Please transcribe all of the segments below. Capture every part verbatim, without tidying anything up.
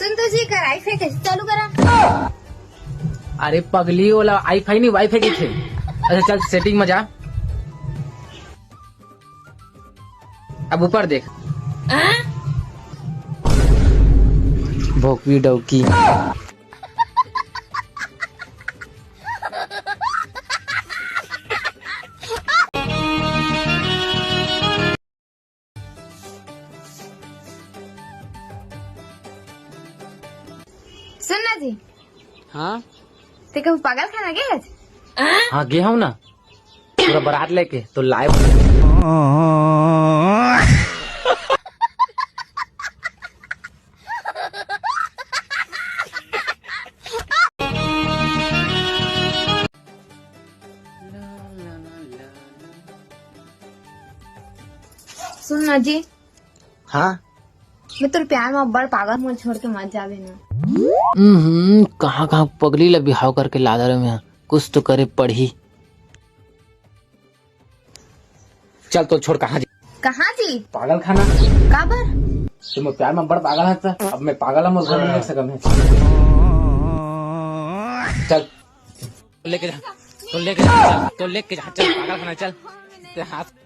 सुन तो जी, कर आई फेंक, चालू करा। अरे पगली, ओला आई फाई नहीं, वाई फाई कहिथे। अच्छा चल, सेटिंग में जा, अब ऊपर देख। भोकवी डौकी। सुन ना जी। हाँ। ते कहूँ पागल खाना गे हस? हाँ, गे हूँ ना, पूरा बारात लेके तो लाइव। सुन ना जी। हाँ। मैं तोर प्यार में बड़ पागल, मोर छोड़ के मत जावे ना। हम्म, कहाँ कहाँ पगली ला बिहाव करके लादा रे मैं, कुछ तो करे पड़ही। चल तो छोड़, कहाँ जी? कहाँ जी? पागल खाना। काबर? तुम प्यार में बड़ पागल है तो अब मैं पागल हूँ, मोर घर में रख सकम है। चल। तो लेके जा, तो लेके जा, चल, तो लेके जा, चल, पागल खाना, चल। ते हाथ।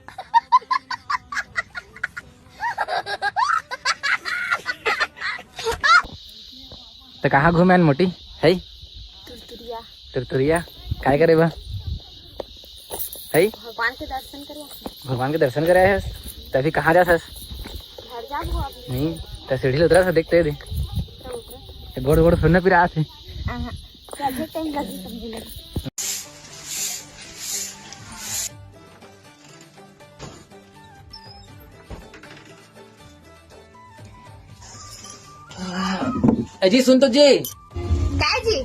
तो कहाँ घूमे हन मोटी? है? तुरतुरिया। तुरतुरिया? काय करे बा? है? भगवान के दर्शन करे। भगवान के दर्शन करे आए हस? तो अभी कहाँ जात हस? घर जाबो अभी। नहीं, तो सीढ़ी उतरा था, देखते दे। तो उतरा। गोड़ गोड़ थोड़ा ना पिरात है। आहा। चल, टाइम लगी समझे लगी। ए जी, सुन तो जी। काय जी?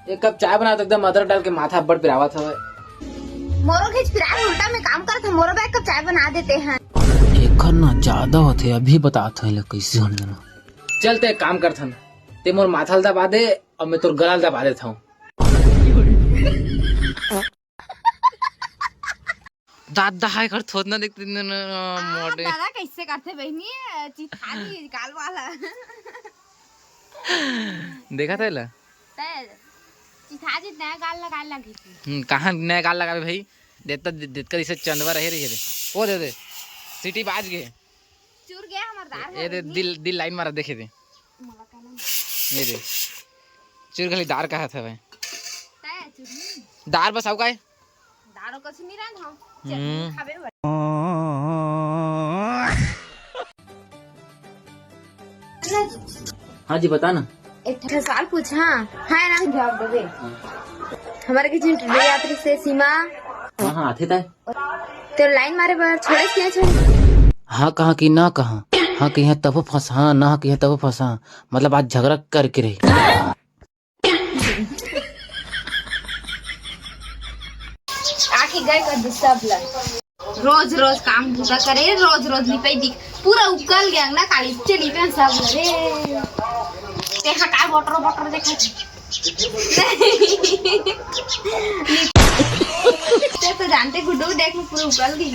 एक कप चाय बना तो, एकदम अदरक डाल के माथा अब्बड़ पिरावत हवे। मोरो घेच पिराए, उल्टा में काम करत हे, मोरो बर एक कप चाय बना देते हैं। एखर ना ज्यादा होथे, अभी बतात हंव एला कइसे होने देना। चल ते एक काम करथन, ते मोर माथा ल दबा दे अउ मैं तोर गला ल दबा देथंव। दादा हाय कर थोतना देख, न, न, न, हाँ, मोटे। दादा कैसे करथे बहिनी, चिथारी गाल वाला। देखा था एला? तै चिथारी नया गाल लगा लगी थी। हम्म, कहाँ नया गाल लगावे भाई? देता, दे-, देतका जैसे चंदवा रहे रही रे। ओ दे दे। सीटी बाज गे। चुर गया हमर दार ए दे, दिल, दिल लाइन मारा, देखे दे। मला का नाम? ये दे। चुर गली दार कहा था भाई। तै चुर नहीं। दार बस आऊ काय? दारो कछु नहीं रहा था। हम्म। चटनी खावे वाला। हाँ जी, बता ना। एक ठो सवाल पूछा। हाँ, नाम जवाब देबे। हाँ। हमारे के जिन टुडे यात्री से सीमा। हाँ, हाँ, आथे ताय। तो लाइन मारे बर छोड़े के छोड़े? हाँ कहा कि ना कहा, हाँ कहा तब फंसा, ना कहा तब फंसा, मतलब आज झगड़ा करके रही। आके गए कर दे सब ला। रोज रोज काम धंधा करे, रोज रोज लिपाई दिख, पूरा उकल गया ना काली, चली पे सब ला रे। देखा का बोटर बोटर देखा। ते तो जानते गुड्डू देख, मैं पूरा उकल गई।